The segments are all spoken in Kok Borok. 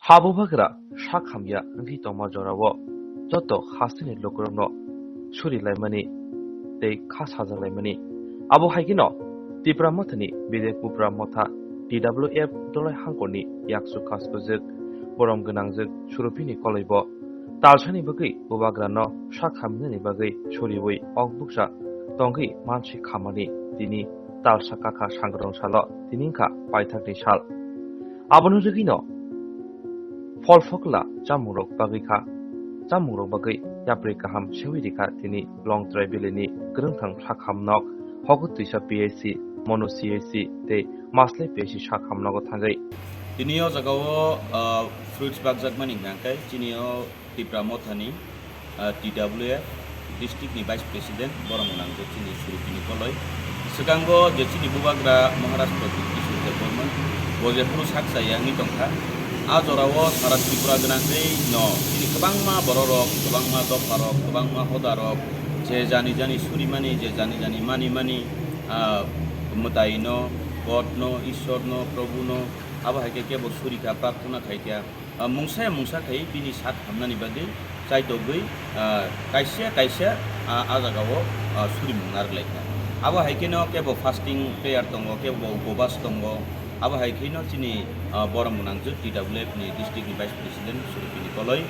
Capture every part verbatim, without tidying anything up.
Habubagra sak hamya wngwi tongma jorao joto hasteni lukurokno suri laimani tei kha sajak laimani. Abo hai kheno Tipra Mothani Bidek Bupra Motha T W F Dolai Hangkorni yaksu kaskojwk borom gwnangjwk Surupini koloibo talsani bagwi bubagrano sak hamnani bagwi suriwi ok buksa tongwi mansi khamani tini talsa kakha sangrong salo tini wngkha paithakni sal. Abono rwgwino phol phokla chamungrok bagwi kha, chamungrok bagwi yapri kaham sewi rikha tini Longtrai Valley ni kwrwngthang sak hamnok Hoku Twisa P H C, Monu C H C tei Masle P H C sak hamnogo thangwi. Tini o jagao, ah, fruits bakjakmani hwnkha khe chini o Tipra Mothani, ah, T W F district ni Vice President borok gwnangjwk chini Surupini koloi. Swkango je chini bubagra Maharaj Pradyut Kishore Debbarma, bo jephuru sak chaya wngwi tongkha. A jorao sara Tripura gwnangwi no chini kwbangma bororok, kwbangma dopharok, kwbangma hodarok, je jani jani surimani, je jani jani manimani, ah, mwtaino, Godno, Ishwarno, Probhuno, abo hai khe kebo surikha, prarthana khaikha. Ah, mungsa ya mungsa khai bini sak hamnani bagwi chaitogwi, ah, kaisa kaisa, ah, a jagao, ah, surimung narwk laikha. Abo hai kheno kebo fasting prayer tongo, kebo upobas tongo. Abo hai kheno chini, ah, borom gwnangjwk T W F ni district ni Vice President Surupini koloi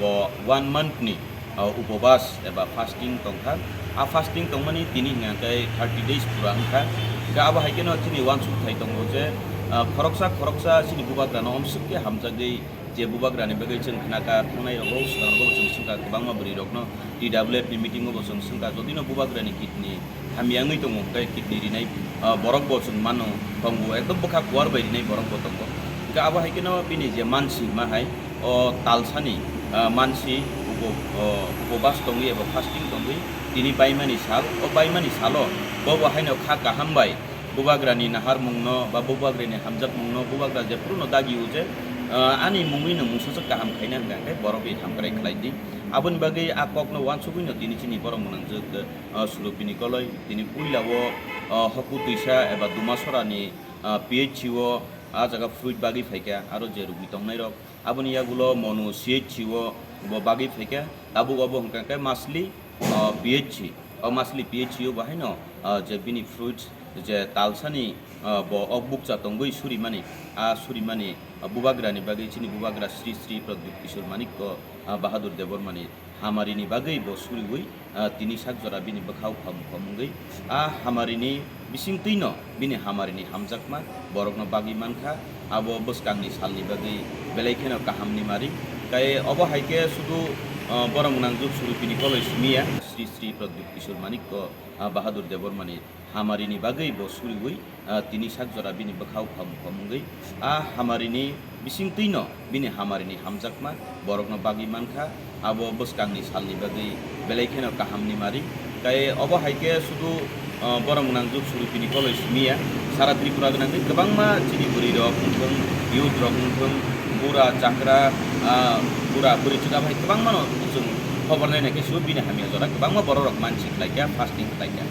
bo one month ni, ah, upobas eba fasting tongkha. A fasting tongmani tini hwnka khe thirty days pura wngkha. Hwnkhe abo hai kheno chini uansuk thai tongo je, ah, khoroksa khoroksa chini bubagrano omswk khe hamjagwi je bubagrani bagwi chwng khnakha, thangnai rogo swkang rogo chwng swngkha kwbangma bwrwi rokno T W F ni meeting o bo chwng swngkha, jodi no bubagrani kidney hamya wngwi tongo, hwnkhe kidney rinai, ah, borok bo chwng mano tongo, ekdom bwkha kuar bai rinai borok bo tongo. Hwnkhe abo hai kheno bini je mansi ma hai o talsani, ah, mansi upo-, o upobas tongwi eba fasting tongwi tini baimani sal, o baimani salo bo bo haino kha kaham bai bubagrani naharmungno ba bubagrani hamjakmungno bubagra jephruno dagi o je, ah, ani mungwino mungsaswk kaham khaina hwnkha khe borok bai hamkrai khlai di. Aboni bagwi a kokno uansugwino tini chini borok gwnangjwk, ah, Surupini koloi tini puila o, ah, Hoku Twisa eba Dumasora ni, ah, P H C o a jaga fruit bagwi phaikha, aro je rugwi tongnai rok aboni yagulo Monu C H C o bo bagwi phaikha, tabuk obo hwnkha khe Masli, ah, P H C. O Masli P H C o bo haino, ah, je bini fruits je talsani, ah, bo ok bukcha tongwi surimani, a surimani, ah, bubagrani bagwi chini bubagra Sri Sri Pradyut Kishore Manikya, ah, Bahadur Debbarmani hamarini bagwi bo suriwi, ah, tini sak jora bini bwkhao kham kham wngwi a hamarini bisingtwino bini hamarini hamjakma borokno bagwi mankha. Abo bwskangni salni bagwi belai kheno kahamni mari. Tai obo hai khe sudu, ah, borom gwnangjwk Surupini koloi simi ya. Sri Sri Pradyut Kishore Manikya, ah, Bahadur Debbarmani hamarini bagwi bo suriwi, ah, tini sak jora bini bwkhao kham kham wngwi a hamarini bisingtwino bini hamarini hamjakma borokno bagwi mankha. Abo bwskangni salni bagwi belai kheno kahamni mari. Tai obo hai khe sudu, ah, borom gwnangjwk Surupini koloi simi ya, sara Tripura gwnangwi kwbangma chini bwrwi rok wngthung, youth rok wngthung, bura chakra, ah, bura bwrwi chwla bai kwbangmano chwng khobor nainai khe sudu bini hamya jora kwbangma borok rok mansi khlaikha, fasting khlaikha.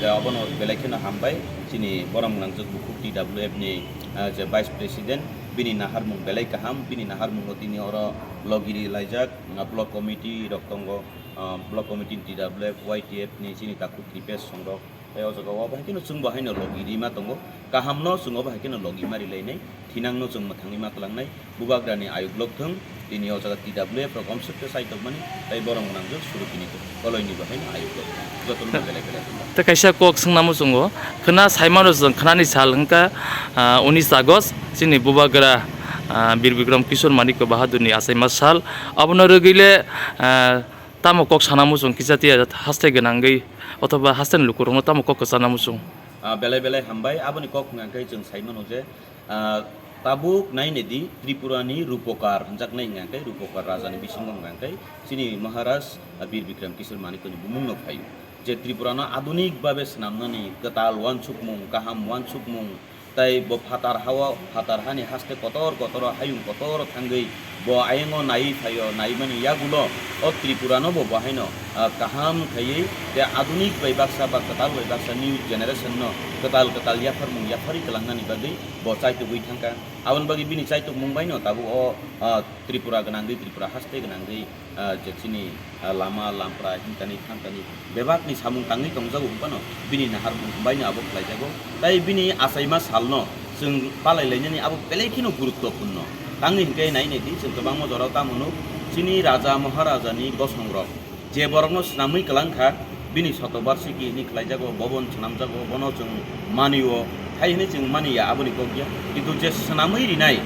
Da obono belai kheno hambai chini borom gwnangjwk bukhuk T W F ni, ah, je Vice President, bini naharmung belai kaham, bini naharmungo tini oro logi ri laijak, ah, block committee rok tongo, ah, block committee ni T W F, Y T F ni chini takhuk Kripesh songrok. Tei o jaga o bahai kheno chwng bo haino logi rima tongo, kahamno chwng o bahai kheno logi ma rilainai, thinangno chwng mwthangwi ma twlangnai. Bubagrani ayuk lok thung, tini o jaga T W F rok omswk khe saitokmani, tei borom gwnangjwk Surupini koloini bo haino ayuk lok thung. Jotono belai belai hambai. Tei kaisa kok swngnamo chwngo, khwna saimano chwng khwnani sal hwnkha, ah, unis August, chini bubagra, ah, Bir Bikram Kishore Manikya Bahadurni achaima sal. Abono rwgwile, ah, tamo kok sanamo chwng kisa tiya haste gwnangwi othoba hasteni lukurokno tamo kok kwchanamo chwng. Ah, belai belai hambai, aboni kok hwnkha khe chwng saimano je, Ah, tabuk nainedi Tripurani Rupokar hwnjaknai hwnka khe, Rupokar rajani bisingo hwnka khe, chini Maharaj, ah, Bir Bikram Kishore Manikyani bumungno phaio. Je Tripurano adunik babe swnamnani kwtal uansukmung, kaham uansukmung, tai bo phatar hao, phatar hani haste kotor kotoro, hayung kotoro thangwi Bo ayang o naiwi phaio, naimani yagulo o Tripura no bo bo haino, ah, kaham khaiwi tei adunik bai baksa ba kwtal bai baksa new generation no kwtal kwtal yapharmung yapharwi kwlangnani bagwi bo chaitugwi thangkha. Aboni bagwi bini chaitukmung bai no tabuk o, ah, Tripura gwnangwi, Tripura haste gwnangwi, ah, je chini, ah, lama lampra hintani thantani bebakni samung tangwi tongjago hwnphano bini naharmung bai no abo khlaijago. Tai bini achaima salno chwng palai lainani abo belai kheno guruttopurno. Tangwi hinkhe nai naidi chwng kwbangma jorao tamo nuk chini raja maharajani bosongrok je borokno swnamwi kwlang kha, bini sotobarshiki hinwi khlaijago, bobon swnamjago, bono chwng manio, hai hinwi chwng maniya aboni kok ya. Kintu je swnamwi rinai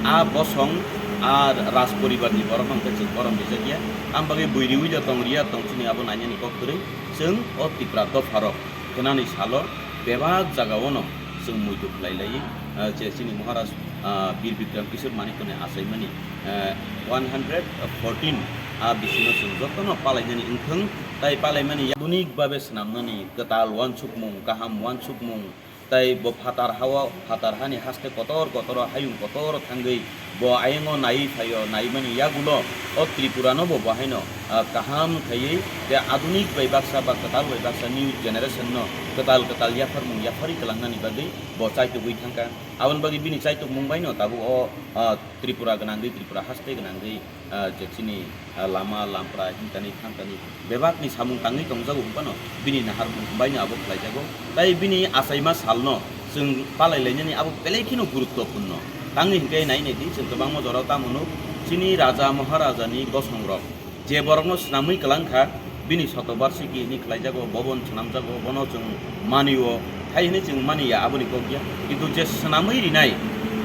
a bosong, a raj poribarni borok hwnkhe chwng borom rijakya. Ang bagwi bui riwi da tong riya tong chini abo nainani kok kwrwi. Chwng o Tipra dopharok khwnani salo bebak jagao no chwng muitu khlai lai, ah, je chini Maharaj, ah, Bir Bikram Kishore Manikya ni achaimani, ah, one hundred fourteen a bisingo chwng jotono palainani wngthwng, tai palaimani adunik babe swnamnani kwtal uansukmung, kaham uansukmung, tai bo phatar hao, phatar hani haste kotor kotoro hayung kotoro thangwi bo ayang o naiwi phaio, naimani yagulo o Tripura no bo bo haino, ah, kaham khaiwi tei adunik bai baksa ba kwtal bai baksa new generation no kwtal kwtal yapharmung yapharwi kwlangnani bagwi bo chaitugwi thangkha. Aboni bagwi bini chaitukmung bai no tabuk o, ah, Tripura gwnangwi, Tripura haste gwnangwi, ah, je chini, ah, lama lampra hintani thantani bebakni samung tangwi tongjago hwnphano bini naharmung bai no abo khlaijago. Tai bini achaima salno chwng palai lainani abo belai kheno guruttopurno. Tangwi hinkhe nai naidi chwng kwbangma jorao tamo nuk chini raja maharajani bosongrok je borokno swnamwi kwlang kha, bini sotobarshiki hinwi khlaijago, bobon swnamjago, bono chwng manio, hai hinwi chwng maniya aboni kok ya. Kintu je swnamwi rinai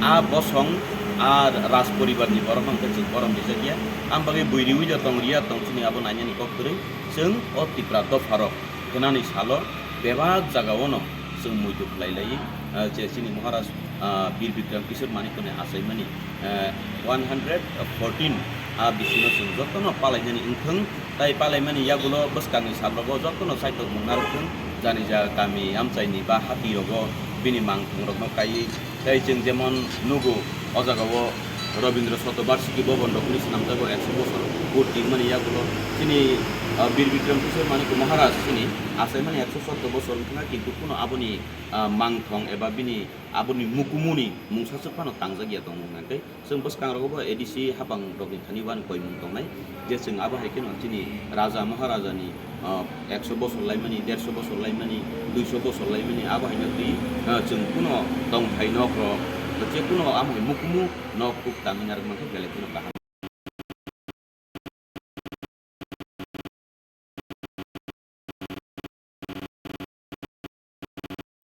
a bosong, a raj poribarni borok hwnkhe chwng borom rijakya. Ang bagwi bui riwi da tong riya tong chini abo nainani kok kwrwi. Chwng o Tipra dopharok khwnani salo bebak jagao no chwng muitu khlai lai, ah, je chini Maharaj, ah, Bir Bikram Kishore Manikya ni achaimani, eh, one hundred fourteen a bisingo chwng jotono palainani wngthwng, tai palaimani yagulo bwskangni salrogo jotono chaitokmung narwkthwng, jani ja kami amchaini ba hatirogo bini mangthongrokno kaiwi. Tai chwng jemon nugo, o jagao Rabindra Shatabarshiki Bhavan rokni swnamjago ekso bosor purti wngmani yagulo chini, ah, Bir Bikram Kishore Manikya Maharaj chini achaimani ekso sotto bosor wngkha, kintu kuno aboni, ah, mangthong eba bini aboni mukumuni mungsa swk phano tangjak ya tongmung nangkhe. Chwng bwskangrogo bo A D C hapang rokni thani uani koimung tongnai, je chwng abo hai kheno chini raja maharajani, ah, ekso bosor laimani, derso bosor laimani, duiso bosor laimani, abo haino twi, ah, chwng kuno tongthai nok rok, je kuno amo hai mukumu nok kuk tangwi narwk mankhe belai kheno kaham.